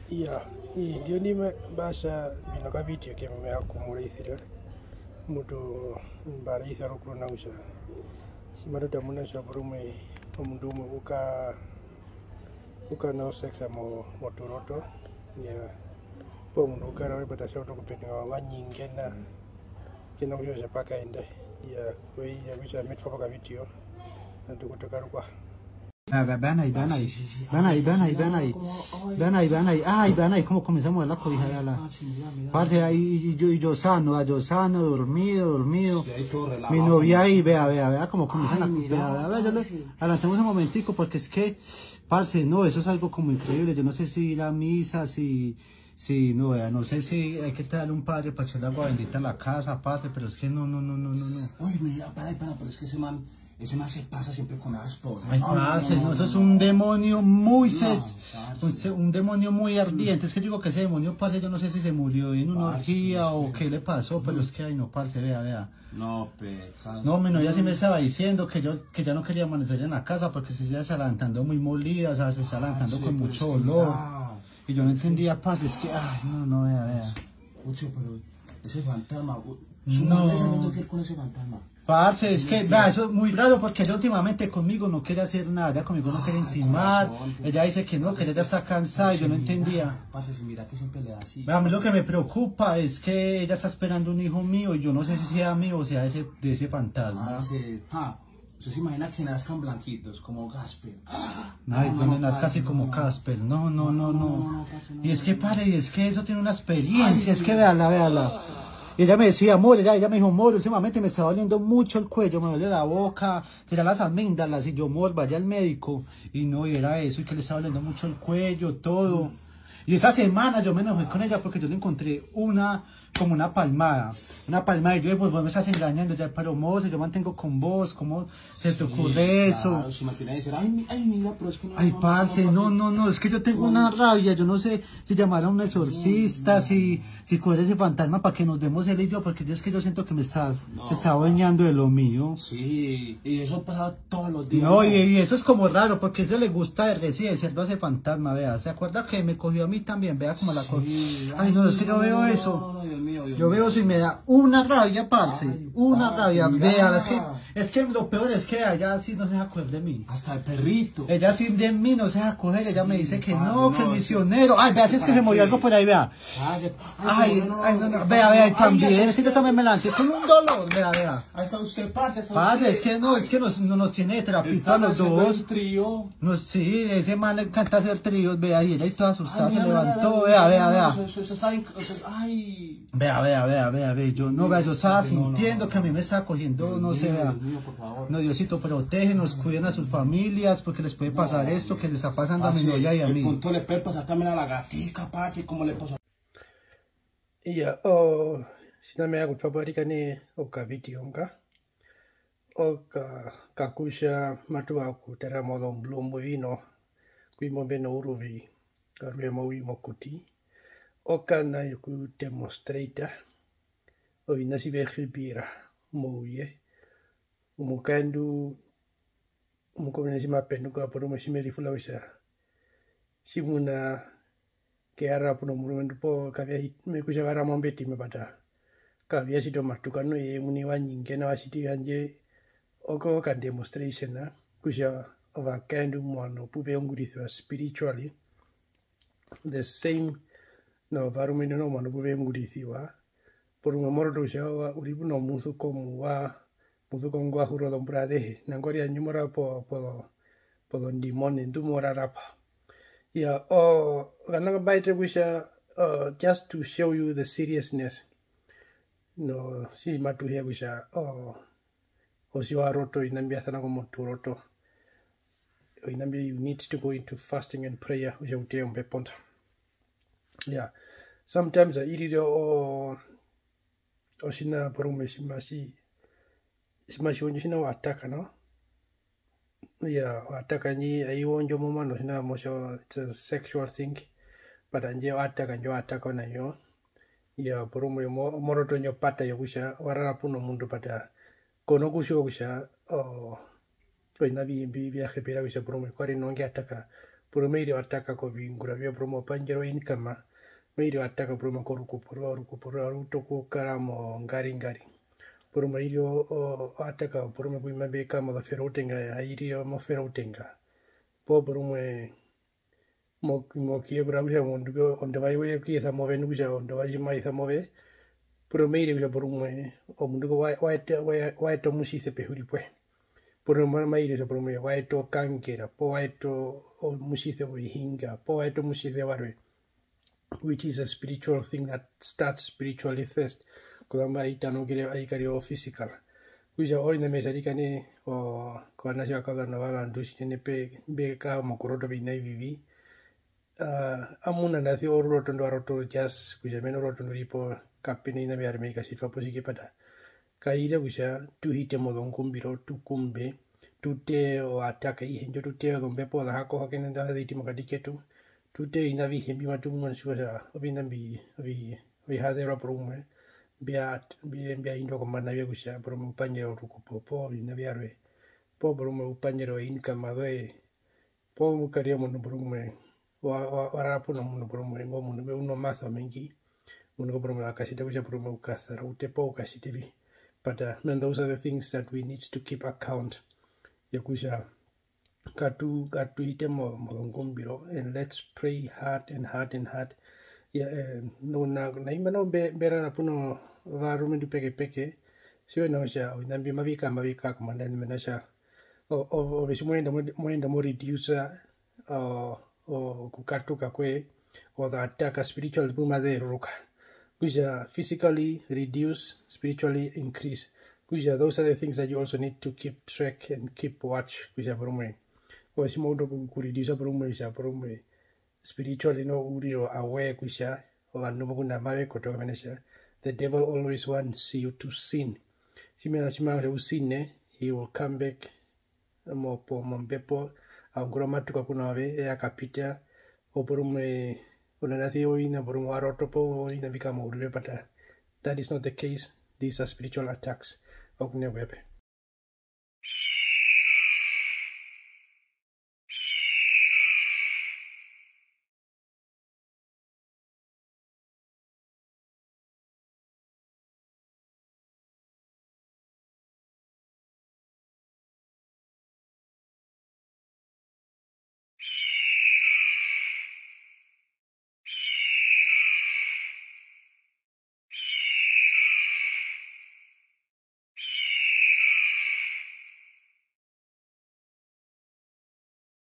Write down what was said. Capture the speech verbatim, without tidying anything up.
Iya, ii, ndino ndi mba tja mbi no kavideo ke me ya okumuraisira. Mutu mba raisa rukuru nao kutja tji matu tamuna kutja porumwe omundu umwe u ka-, u kara nao sex mo-, moturoto. Iya. Poo omundu u kara uriri pata tja utu okupenduka wa nyingena. Ke na kutjiwa kutja pa kaenda. Iya, kutja me twa po okavideo. Atu kutuka rukwao. Ah, ba-, banai, banai. Banai, banai, banai. Banai, banai. Ay, banai, ¿cómo comenzamos a hablar con hija de la? Parce, ay, y, y yo, y yo sano, ah, yo sano, dormido, dormido. Mi novia ahí, vea, vea, vea, cómo comenzan a, vea, vea, vea, yo le, adelantemos un momentico, porque es que, parce, no, eso es algo como increíble. Yo no sé si ir a misa, si, si, no, vea, no sé si hay que traer un padre para echarle agua bendita en la casa, parce, pero es que no, no, no, no, no, no. Uy, mira, para, para, pero es que ese man, Ese man se pasa siempre con esas podas. Ay, parce, no, eso es un demonio muy ses-, un se-, un demonio muy ardiente. Es que digo que ese demonio, parce, yo no sé si se murió en una orgía o qué le pasó, pero es que, ay, no, parce, vea, vea. No, pecado. No, mi novia sí me estaba diciendo que yo, que ya no quería amanecer en la casa porque se está levantando muy molida, o sea, se está levantando con mucho olor. Y yo no entendía, parce, es que, ay, no, no, vea, vea. Pucha, pero ese fantasma, su no. Ese mundo que con ese fantasma. Parce, es que, vea, eso es muy raro porque ella últimamente conmigo no quiere hacer nada, conmigo no quiere intimar, ella dice que no, que ella ya está cansada y yo no entendía. Parce, si mira que siempre le da así. Vea, a mí lo que me preocupa es que ella está esperando un hijo mío y yo no sé si sea mío o sea ese, de ese fantasma. Parce, ja, usted se imagina que nazcan blanquitos como Gasper. Ay, no, no, no, casi como Casper. No, no, no, no. Y es que, parce, y es que eso tiene una experiencia, es que véala, véala. Y ella me decía, amor, ella, ella me dijo, amor, últimamente me está doliendo mucho el cuello, me duele la boca, te da las amígdalas, y yo, amor, vaya al médico. Y no, y era eso, y que le estaba doliendo mucho el cuello, todo. Y esa semana yo me enojé con ella porque yo le encontré una, como una palmada, una palmada, y yo, pues, vos me estás engañando, ya, pero amor, si yo mantengo con vos, ¿cómo se te ocurre eso? Claro, si me tiene que decir, ay, mi-, ay, mira, pero es que no, ay, no, no, parce, no, no, no, es que yo tengo una rabia, yo no sé si llamar a un exorcista, si, si coger ese fantasma para que nos demos él y yo, porque yo es que yo siento que me estás, se está adueñando de lo mío. Sí, y eso pasa todos los días. No, y, y eso es como raro, porque eso le gusta de recién ser ese fantasma, vea, ¿se acuerda que me cogió a mí también? Vea cómo la cogió. Ay, no, es que yo veo eso. No, no, no, Dios mío, Dios mío. Yo veo eso y me da una rabia, parce, una rabia, vea, es que, es que lo peor es que allá sí no se acuerda de mí. Hasta el perrito. Ella sí de mí no se acuerda, ella me dice que no, que el misionero. Ay, vea, si es que se movió algo por ahí, vea. Ay, ay, no, no, vea, vea, también, es que yo también me levanté con un dolor, vea, vea. Ahí está usted, parce, ahí está usted. Parce, es que no, es que nos, no nos tiene de trapito a los dos. Están haciendo el trío. No, sí, ese man le encanta hacer tríos, vea, y ella y toda asustada se levantó, vea, vea, vea. Eso, eso, eso está en, eso es, ay. Vea, vea, vea, vea, vea, yo, no, vea, yo estaba sintiendo que a mí me estaba cogiendo, no sé, vea. Dios mío, por favor. No, Diosito, protégenos, cuiden a sus familias, porque les puede pasar esto que les está pasando a mi novia y a mí. Parce, le puede pasar también a la gatica, parce, como le pasó. Iya, o, tjina me ya kutwa po arikana okavideo nga. Oka-, kakutja matu vanga okutara mozombloom vino, ku imbo mbe nouruvi, aruhe mau i mokuti, okana yokudemonstrata oviṋa tji ve hupira mouye. Omukaendu omukwenu tji ma penduka porumwe tji me rifula kutja tjimuna ke ya rara pu nomurumendu poo kavya hi-, me kutja va rara mombete imwe pata kavya tjiti omatukano eye omuini wa nyingena wa tjiti handje oko ka demonstration kutja ovakaendu momuano pu ve ungurisiwa spiritually the same novarumendu noho momuano pu ve ungurisiwa. Porumwe mo roto kutja wa-, u ri pu nomusuko omuwa, musuko ngwa hura ozombura azehe. Nangwari handje mo rara po-, po-, pozondimone ndu mo rara po. Iyaa, o-, kana mba etera kutja, uh, just to show you the seriousness. No, tji matu hee kutja, o-, otji wa rota oviṋa mbya sana ko moturoto. Oviṋa mbyo you need to go into fasting and prayer, kutja u teye ombepo ndjo. Iyaa, sometimes i rira o-, otjiṋa porumwe tji matji, tji matji, otjiṋa wa attack, no? Iyaa, wa attack ndji, ai wondjo momana otjiṋa mo tja, it's a sexual thing, but handje wa attack, ndjo wa attack na yo. Iyaa, porumwe mo-, mo roto ndjo pattern yokutja wa rara pu nomundu, but, uh, ko nokutjiwa kutja, oh, oviṋa vi-, mbi-, mbya hepera kutja porumwe kwa ri nonge a attack, Porumwe mai rire o attack koviungura vyoye, porumwe o pandjara o income, mai rire o attack porumwe korukupo rwoye, orukupo rwoye aru utu okukara mongaringari. Porumwe mai rire o, o, o attack porumwe ku imba mbe kara mozoferoutenga, ai rire moferoutenga. Poo porumwe mo-, mokuyekura kutja omundu ngo ondova ye we ya okuyesa move, nu kutja ondova tji mai yesa move, porumwe mai rire kutja porumwe omundu ngo wa, wa eta, wa, wa eta omutjise pehuri pwe. Porumwe mai rire kutja porumwe wa eta okankera, poo wa eta o-, omutjise wovihinga, poo wa eta omutjise warwe, which is a spiritual thing that starts spiritually first. Kuzambo ai tanukire, ai karira o physical. Kutja oviṋa mbi tja rika nai, o, kovanatje ovakazona novarandu tjinene pe-, mbe kara mokurota oviṋa ovivi. Ah, amu na nasi oruroto ndu wa rota just kutja mena oruroto ndu ri po, kape na oviṋa vyarwe mbi vi katjitwa po tjike pata. Kai rire kutja tu hite mozongumbiro, tu kumbe, tu tee o attack aihe ndjo, tu tee ozombepo za hakohokene nḓa zi hiti mokati ketu, tu tee oviṋa avihe mbi matu munu kutja oviṋa mbi, mbi, mbi ha zerwa porumwe, mbya, mbya, mbya indwa kombanda yoye kutja porumwe u pandjare orukupo, poo oviṋa vyarwe, poo porumwe u pandjare o income yoye, poo u karire omundu porumwe wa, wa, wa rara pu nomundu porumwe, ingo omundu ngwi u nomasa omengi, omundu ngo porumwe wa katjita kutja porumwe u kasara, u te poo u katjite vi. But, uh, man, those are the things that we need to keep account, yokutja katu, katu hite mo-, mozongumbiro, and let's pray hard and hard and hard. Ya, eh, nu-, na, na imba nao mbe-, mbe rara pu novarumendu pekepeke, tjiwa nao kutja oviṋa mbi mavi kara, mavi kara kombanda yeṋu, mena rokutja o-, o-, ove tji mo ende mo-, mo ende mo reduce, o-, o-, okukatuka kwoye, ozo attack spiritual pu maze ruruka. Kutja physically reduce, spiritually increase. Kutja those are the things that you also need to keep track and keep watch. Kutja porumwe, ove tji mo utu oku-, okureduce porumwe, kutja porumwe spiritually noho u rire aware kutja ovandu mbo ngunda mave kotoka, mena rokutja the devil always wants you to sin. Tjimuna, tjimuna kutja u sine, he will come back mo-, po-, mombepo, a ungura omatuka kuna ove, eye a kapita, oporumwe u nanasi oviṋa, porumwe wa roto po oviṋa mbi kara mouriri woye, but, uh, that is not the case. These are spiritual attacks. Okuṋa okuyape.